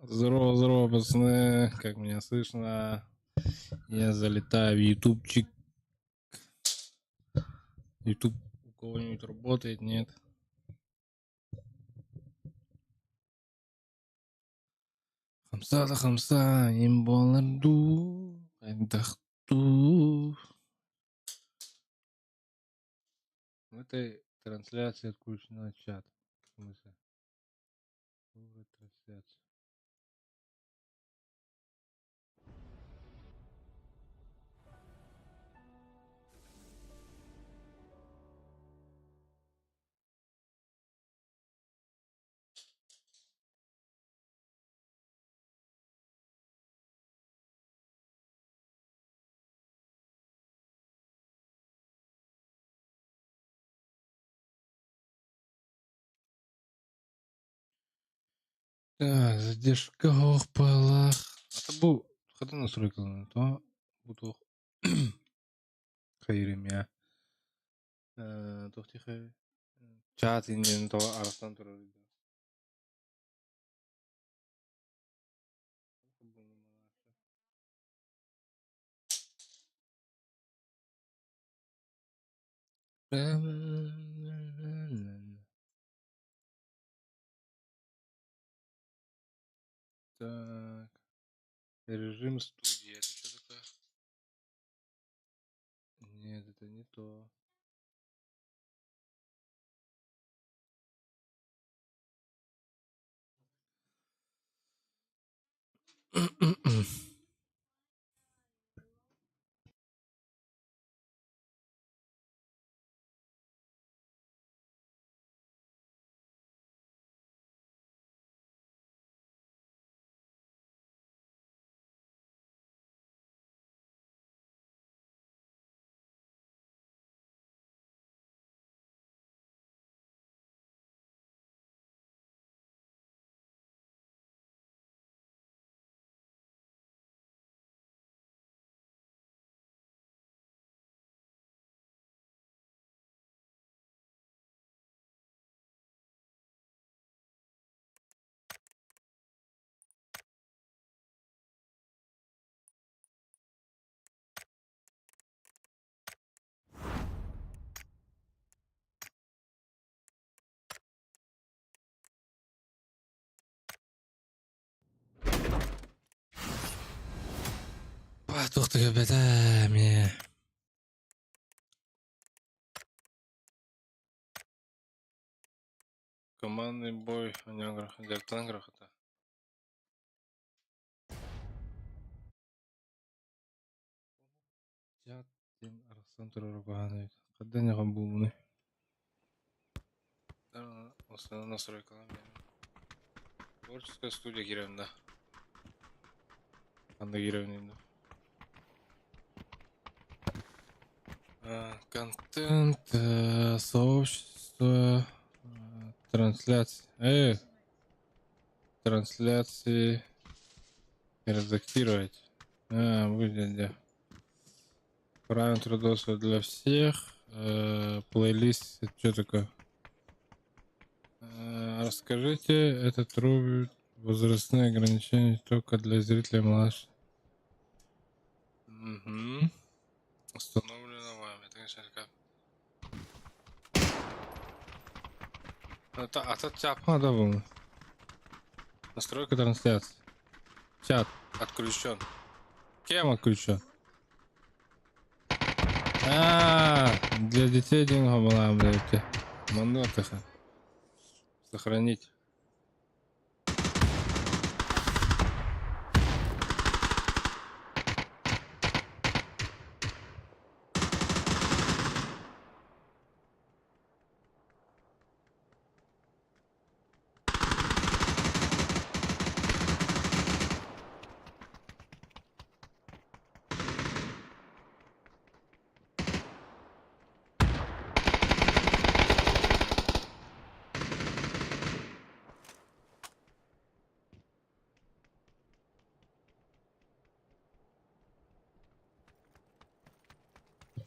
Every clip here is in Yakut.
Здорово, здорово, пацаны. Как меня слышно? Я залетаю в ютубчик. Ютуб у кого-нибудь работает? Нет? Хамса да хамса, им буолар дуу, хайдах дуу. В этой трансляции отключена чат. В смысле? Выбрать трансляцию. Так, задержка ох палах. Это бу хата настройкалана, то бу хайырымя. Туох чат иннин то арахсан турар. Так, режим студии. Это что такое? Нет, это не то. Туох да эмиэ. Командный бой дьарыктанан грохота. Чат диэн арахсан турар куһаҕан эбит. Хайдах ньаҕан буолбунуй? Основной настройкалар Творческая студия киирэн да. Ханна киирэбин да. Контент, сообщество, трансляция. Трансляции редактировать. А, будет где. Параметры доступа для всех. Плейлист, это что такое? Расскажите, этот рубит возрастные ограничения только для зрителей младше. Угу. Установлено вами. Это, конечно, как... Это, а тут чат, да, был. Настройка трансляции. Чат отключен. Кем отключен? А, для детей деньги была, блядь. Манотаха. Сохранить.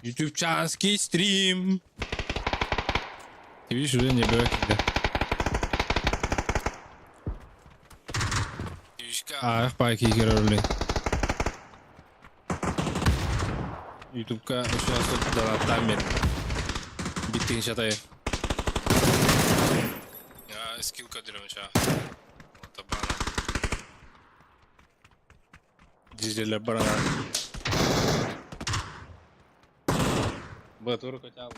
Ютубчанский стрим. Ты видишь, уже не бывает когда. Аах баай киһи көрөр үлэ. Ютубка үс донаттаан бер. Биттин шатайы. Я скилл кадырым ша. Табана. Дизеллер барана. Б тур хотя бы.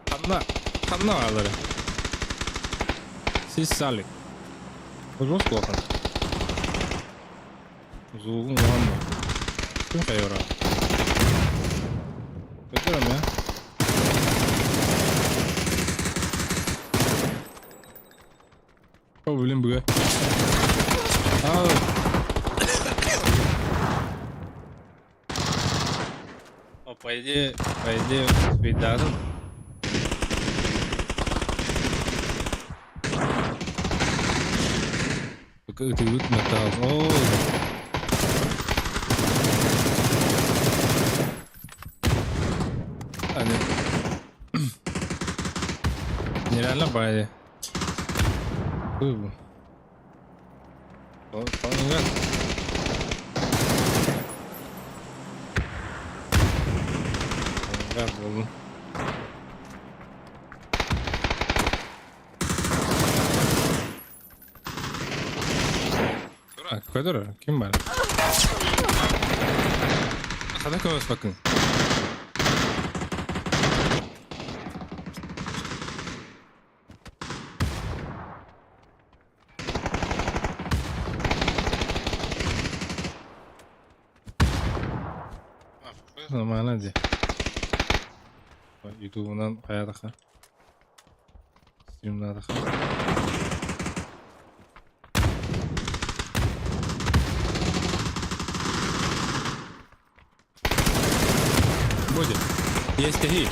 Ханна, ханна баалары. Сис салик. Жестко улахан. Зугун улахан бу. Ким хайора? Көтөрөм я. О, блин, быга. Ау. О, по идее, успейдадым. Ытыгыт металл. О, Они. Нереально баайы. Бу. Понятно. Понятно буоллун. Көдөр ким бар? Хана көмөс бакын. Нормально дии. Ютубунан хайаатаха. Стримнаатаха. Будет. Есть стихи.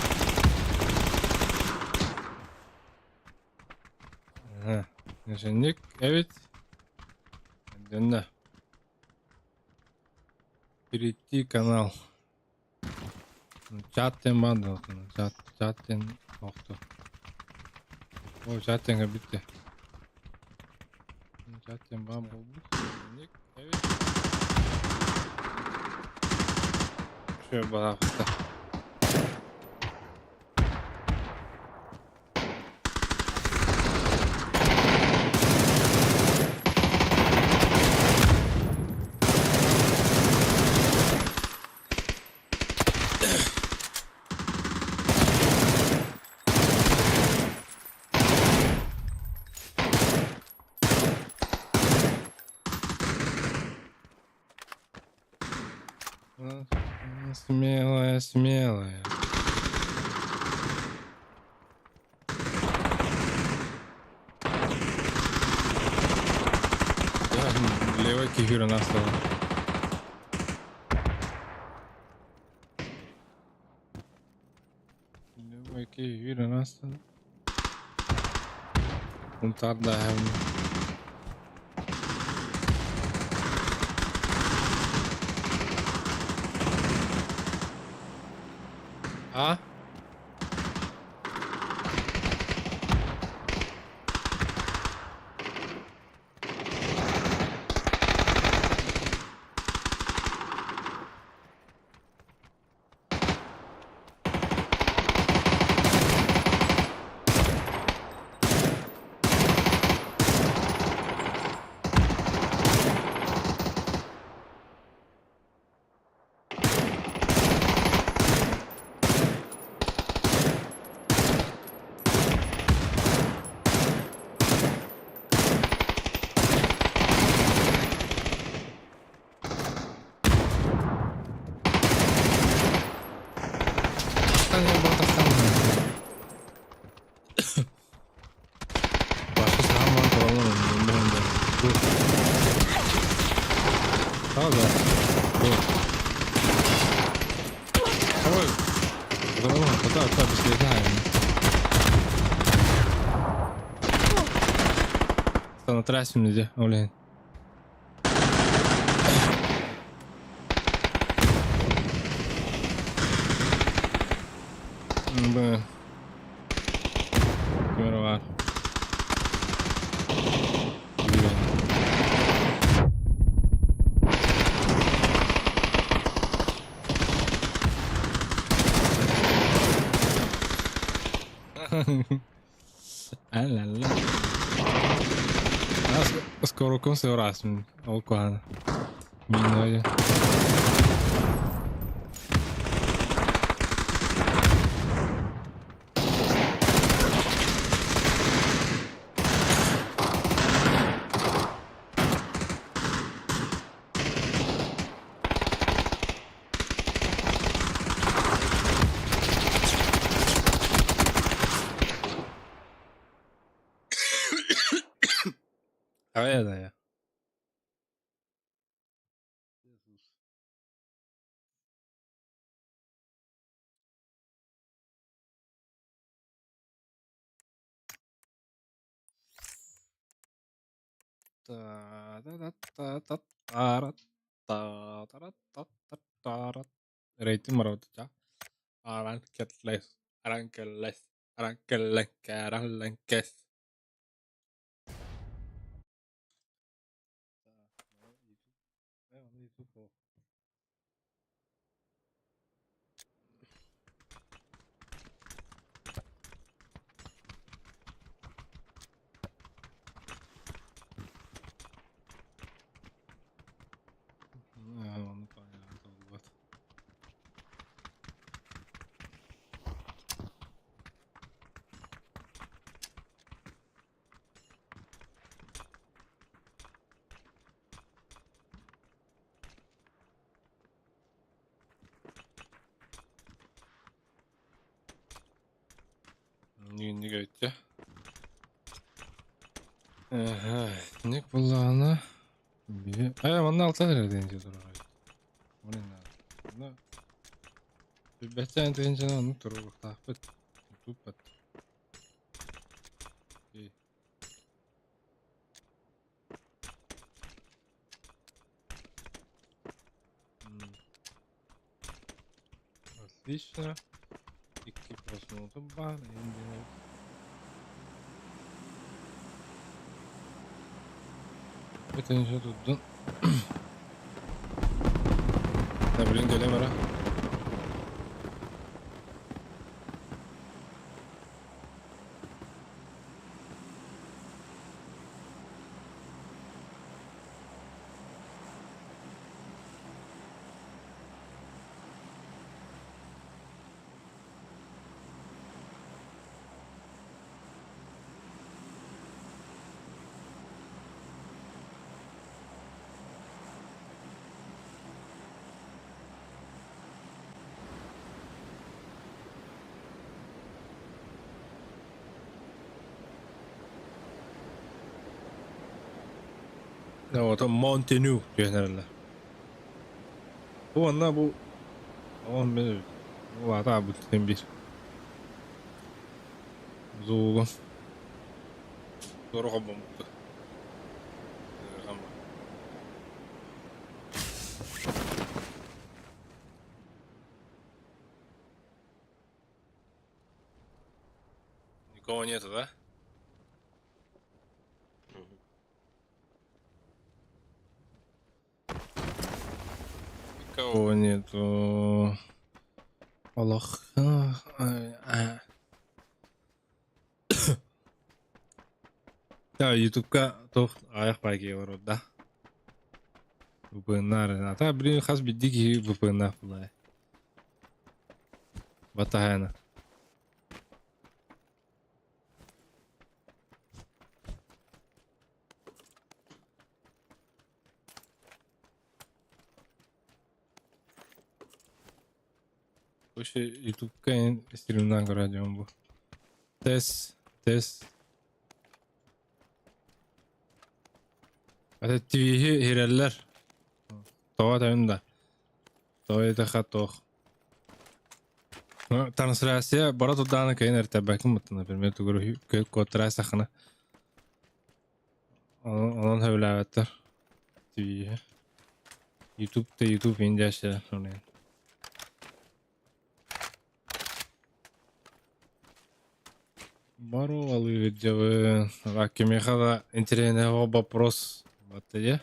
Ага. Инженер, эбит. Дэннэ. Перейти канал. Чат диэн баар дуо? Чат, чат диэн охто. О, чат диэҥҥэ бүттэ. Чат диэн баар буолбут. Эбит. Все, барахта. Смелая, смелая. Левый кефир настал. Левый кефир настал. Унтарда. А? Башка сааман туралар бу. Да, да. Бу. Ой. Куда, куда, быстрее. На трассе нельзя, блин. Б. Ким эрэ баар. А-ла-ла. Скоро сыраасмын ол куһаҕана. Мин Хайа Рейтинг барабыт Аранкелес, Аранкелес, Аранкелес, Аранкелес. Нүнүгөттө. Ник буллаҕына Э, манна алта эрэ диэн турар. Оны Билбэттэн тыһыынчаны оннук туруохтаахпыт. Туппат. Отлично. Икки просмотр бар. Это не тут. Да, блин, кэлэн бара. Вот Mountain түһэнэрэллэр. Бу манна бу он мен улаата бүттен бир. Зуугун. Дорого бомбу. Никого нету, да? Никого нету. Аллах. Да, ютубка туох аҕыйах баайга олорор да. VPN-наар ата блин хас биирдии киһи VPN-наах буолаа. Батаһаана. Вообще ютубка стримнаан көрө бу. Тест, тест. Ата Twitch-и иһирэллэр. Тоҕо этэбин да. Тоҕо диэтэххэ туох. Трансляция бара турдаҕына кэлин эртэрбэккин быттын, например, тугу куоттара сахына. Онон сөбүлээбэттэр. Twitch-и. YouTube да YouTube индиэщэ. Боруобалыыбыт дьабын. Кимиэхэ да интэриэһинэй вопрос батта дии.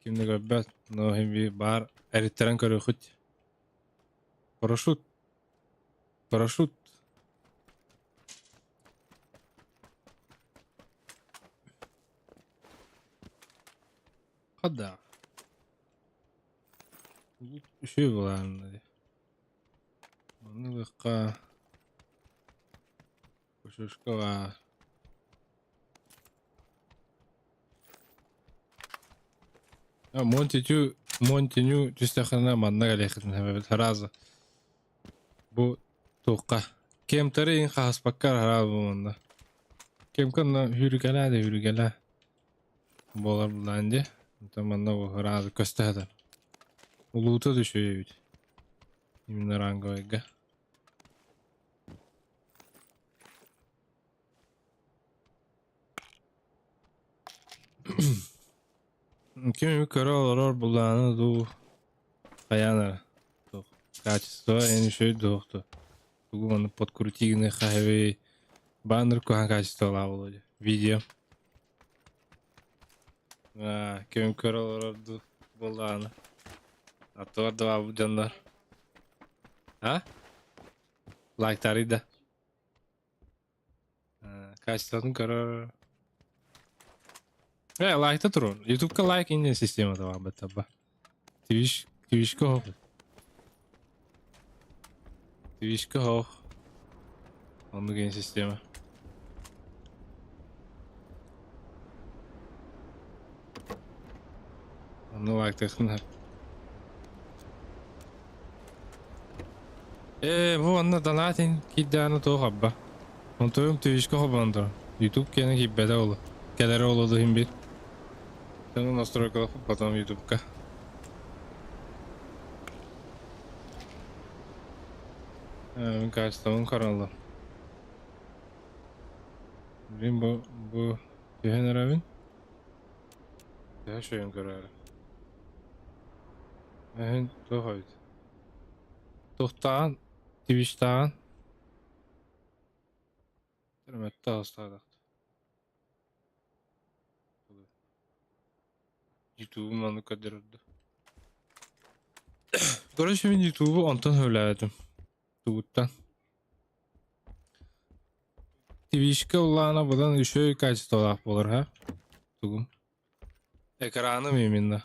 Ким да көрбөт, но иһин биир баар эриттэрэн көрүөххүт. Парашют. Парашют. Хада. Үчүгэй былаанна дии. Манна ылыахха Кошушкаҕа Монтитю Монтиню түстэххинэ манна кэлиэххитин эбэбит сразу бу туохха кемтары иҥ хаһыспакка сразу манна кемка онно сүүрүкэлээ да сүүрүкэлээ буолар былаан дии онтон манна бу сразу көстө сытар улуута да үчүгэй эбит именно ранговайга. Ким эми көрө олорор булааны дуу хайаан эрэ туох качество эн үчүгэй дуохту тугу маннык подкрути гыныахха эбий баннер куһаҕан качестволаах буолуо дии видео аа ким көрө олорор дуу буоллаҕына аттыбар да баабыт дьоннор а лайктарый да Качествотын көрөр. Э, лайкта турар. Ютубка лайк инде системата бар баттаба. Twitch Twitchка хоқ. Twitchка хоқ. Оннук ген система. Онну лайктыхын. Ээ, бу онно донатин киирдэҕинэ туох абба. Онтуйум Twitchка холбонон турар. YouTube киэнэ киирбэтэ ол. Кэлэрэ ол иһин бир. Саны настройкалах потом YouTubeка. Э, мин качеством караллар. Блин, бу түһэн эрэбин. Төһө үчүгэйин көрөөрү. Эһин туох эбит? Туохтааҕын, Twitch-тааҕын Төрөмөттө астаатахт. Ютубу маннык көрдөрөрдө. Короче, мин Ютубу онтон сөбүлээбэтим. Тугуттан. Twitch'ка улаана быдан үчүгэй качестволаах буолар ха. Тугум. Экраным именно.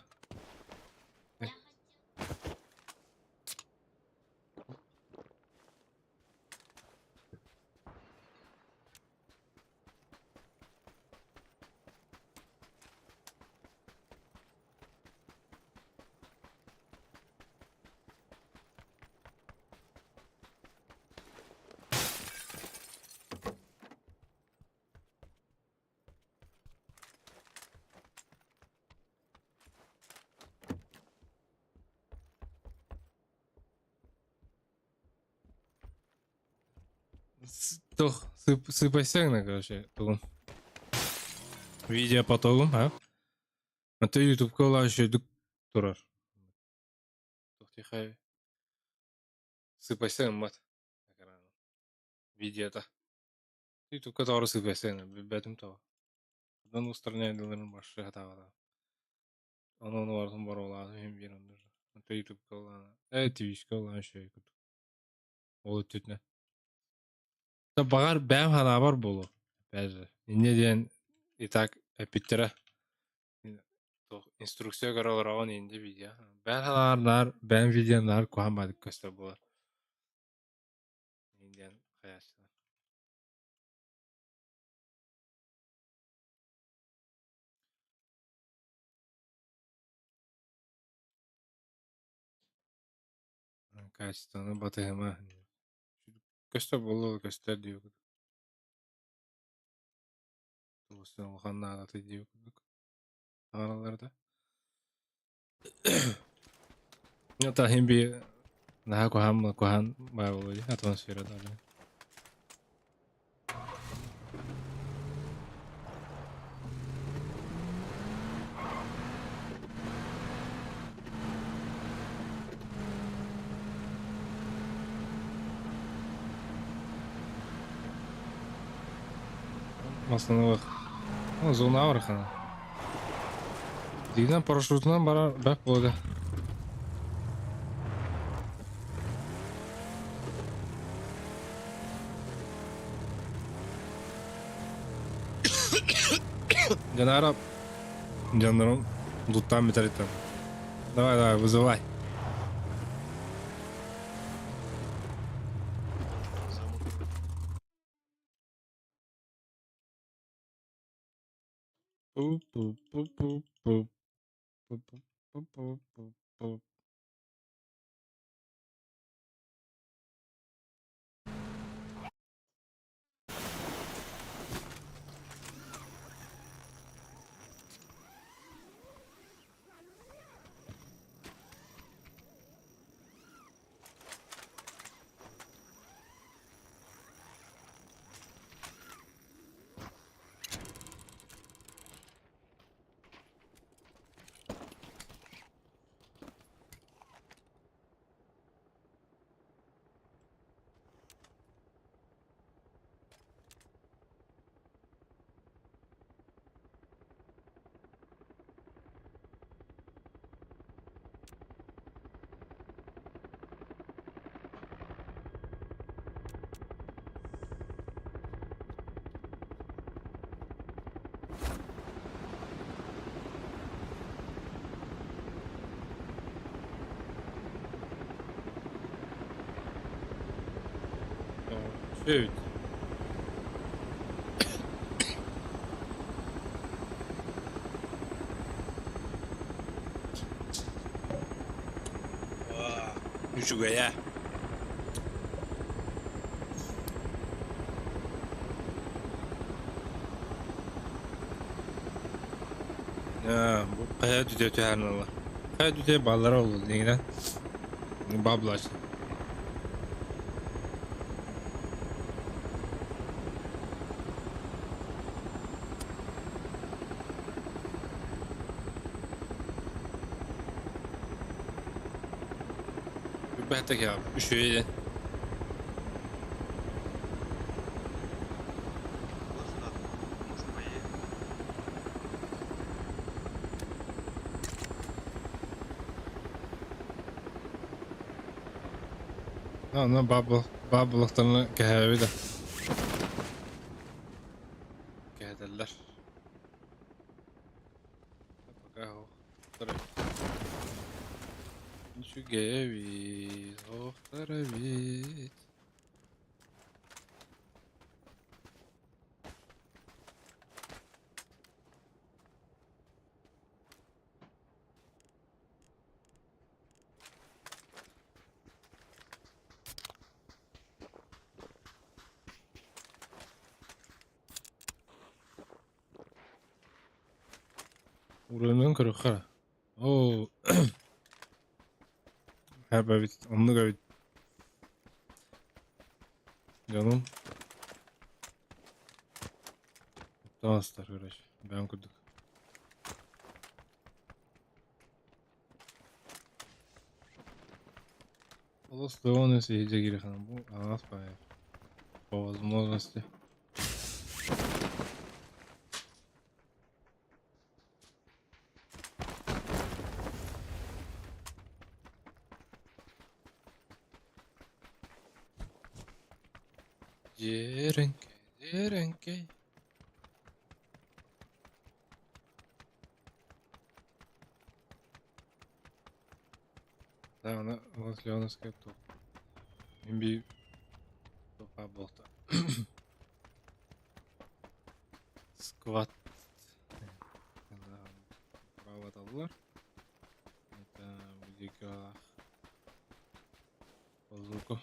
Туох сыпайсаҥна короче тугум видеопотогум а Аты ютубка улаан үчүгэйдик турар. Туох тихай сыпайса гыммат экрана видеота. Ютубка тоҕо сыпайса гынар билбэтим тоҕо. Одан устраняйдыларын башшы хатаабата. Ону ону барытын боруолаатым иһин биир оннук. Аты ютубка улаана Twitchка улаан үчүгэй курдук. Ол өттүтүнэн. Баҕар бэйэм санаабар буолуо. Опять же, инньэ диэн и так эппиттэрэ. Туох инструкция көрө олороҕун инди видео. Бэйэм санаабар наар бэйэм видеом наар куһаҕан баҕайытык көстөр буолар. Диэн хайааччылар. Качествоны батыһыма. Көстөр буолла да көстөр диэбит курдук. Тугустан улахан наадата диэбит курдук. Таҥараллар да. Это иһин би наһаа куһаҕан куһаҕан баар буолуо дии атмосфера да. Массыына зонаҕа барыаххына. Итинэн парашютунан барар бэрт буолуо. Дьанаара дьоннорун туттаан бүтэриттэн. Давай, давай, вызывай. Пу-пу-пу-пу-пу. Пу-пу-пу-пу-пу. Shoot. Үчүгэйэ. Бу хайа түтэ түһэрин ыла. Хайа түтэ баллара ол дигинен. Баблач. Бэхтек я үчүгэй. Вот сюда. Может, поедем. Онно баабылахтарына кэһээбит да. Кэһэтэллэр. Пока Үчүгэйбит, оһохтор эбит. Уруһунан көрүөххэ. Оо, эбит, оннук эбит. Дьонум таҥастар, короче, бэйэм курдук. Олус довольно сиһилии бу араас баайа по возможности. Дьиэрэҥкэй, дьиэрэҥкэй. Да, она у Леоновская туох. Мин биир туох буолта. Скват. Право. Это будет по звуку.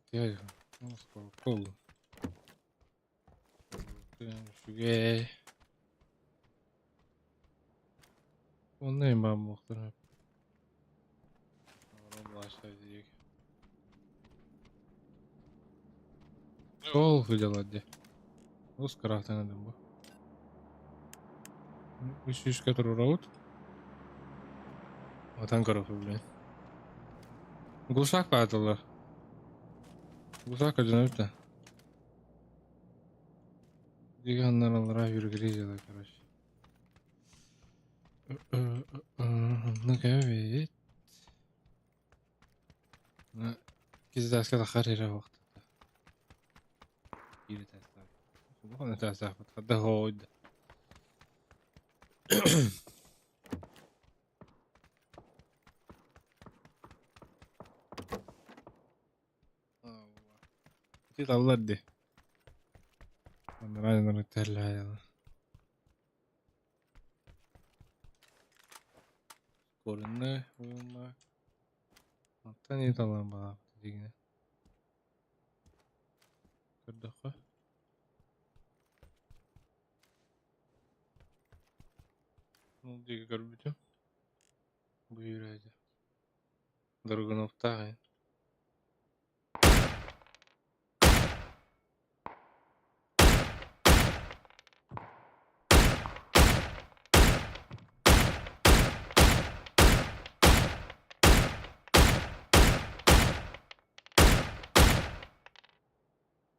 Где Ну, сколько? Үчүгэй. Онно баар буолуохтара. Диэки. Ол сылдьаллар дии. Олус кыраахтанадым бу. Үс сүүскэ туруорабыт. Отан көрөккө билэн. Глушак баатылар. Глушак көрдөнөбүт да. Диги ханнараллара үргүлүү дьыла короче. Ну кэбит. Киздаска тахар ире вақт. Биир этээстээх. Улахан этээстээхпит. Хадда хоойда. Ити таллар дии. Анараа дьоннор Коренной уйулма. Мантан и талан баҕаабыт дигинэ. Көрдөххө. Ол диэки көрбүтүм. Бу үүрээдэ. Дорогуновтаах эн.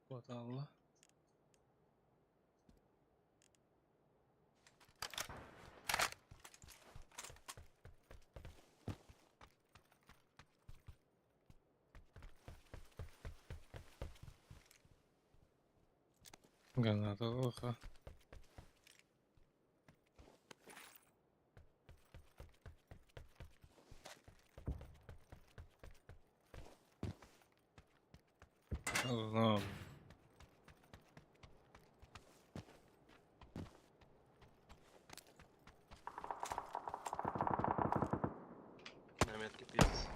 Куоталла. Граната. Знаю. На метке пиздец.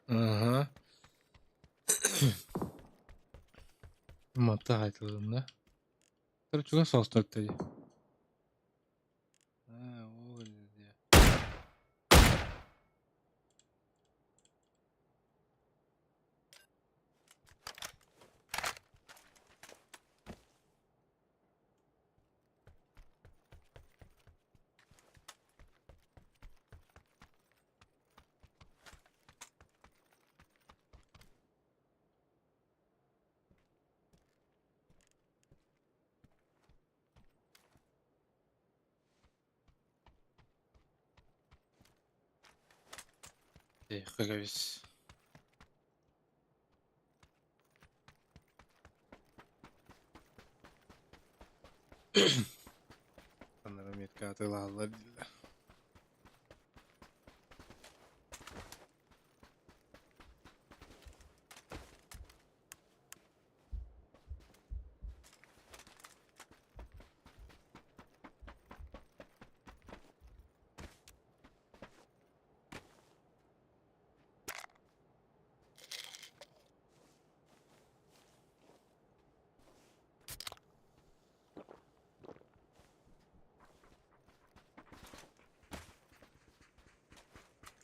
Ага. Матта айтылдым да. Чугас соҕустук дии. Аа, ол дии. Кэбис. Аннара метка атыылаһаллар дииллэр.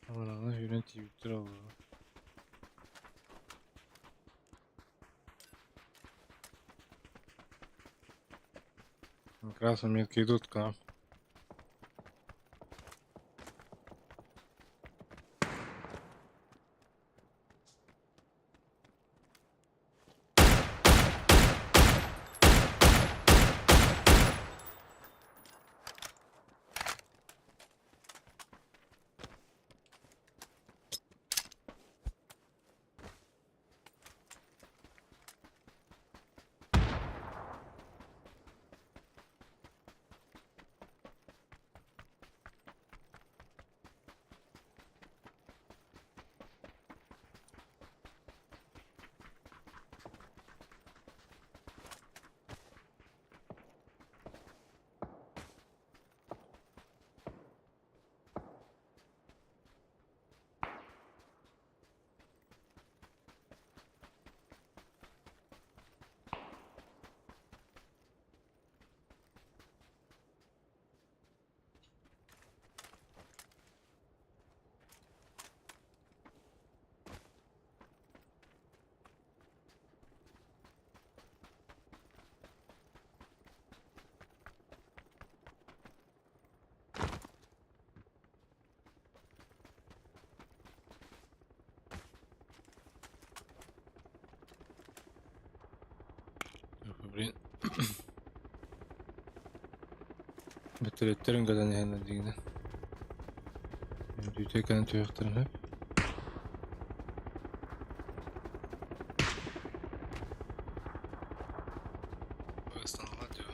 Амараны үүрэн тиийбиттэр олорор. Как раз метки идут к нам. Бөртөлүөттэрин көтөн иһэллэр диигинэн. Үндүүтэ кэлэн түһүөхтэрин сөп. Ыстаналлар дии.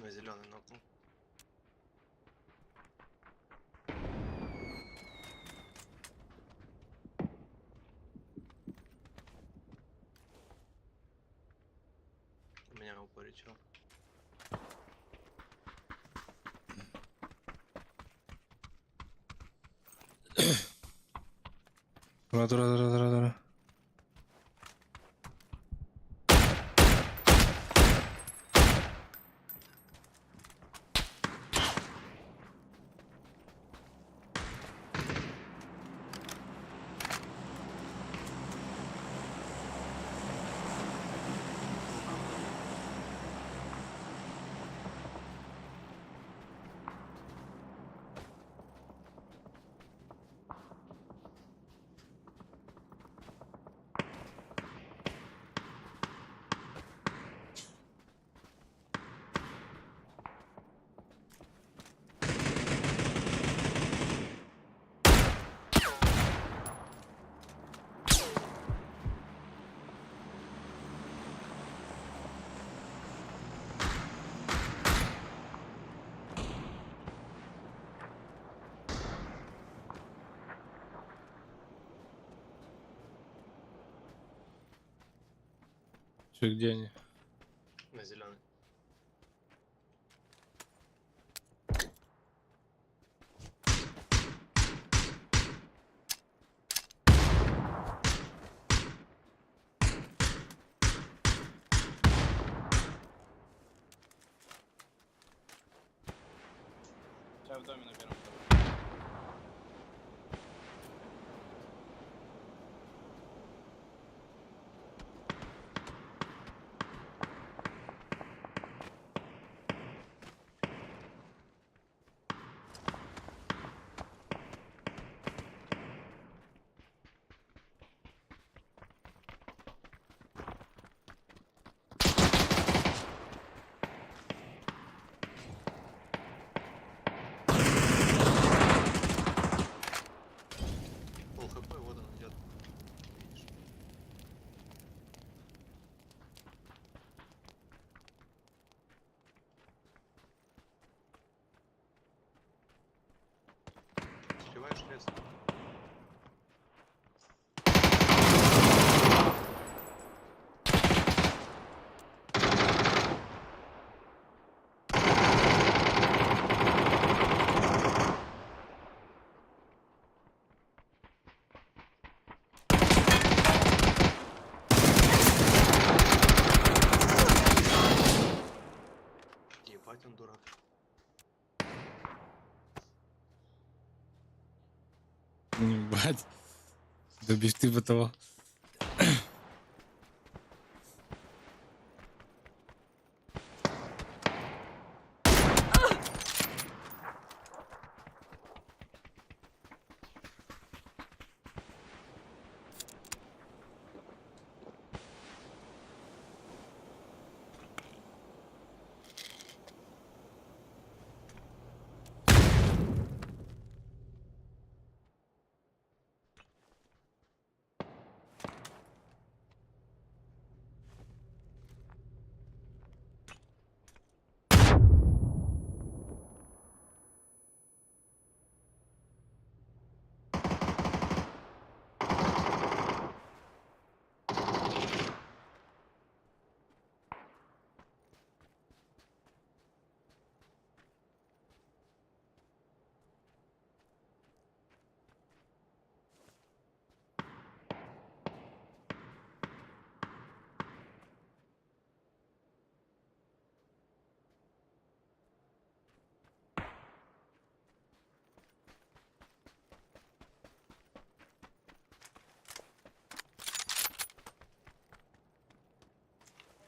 На зеленый нокнул. У меня в упоре чел. Тура тура тура тура тура. Че, где они? На зеленый. Сейчас в доме на первом этаже. Пол хп, вот он идет. Видишь? Сливаешь лес. Ебать он дурак. Ебать. Добіжти би того.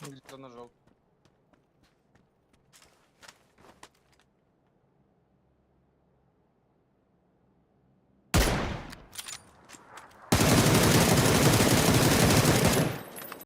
Где-то на желтом.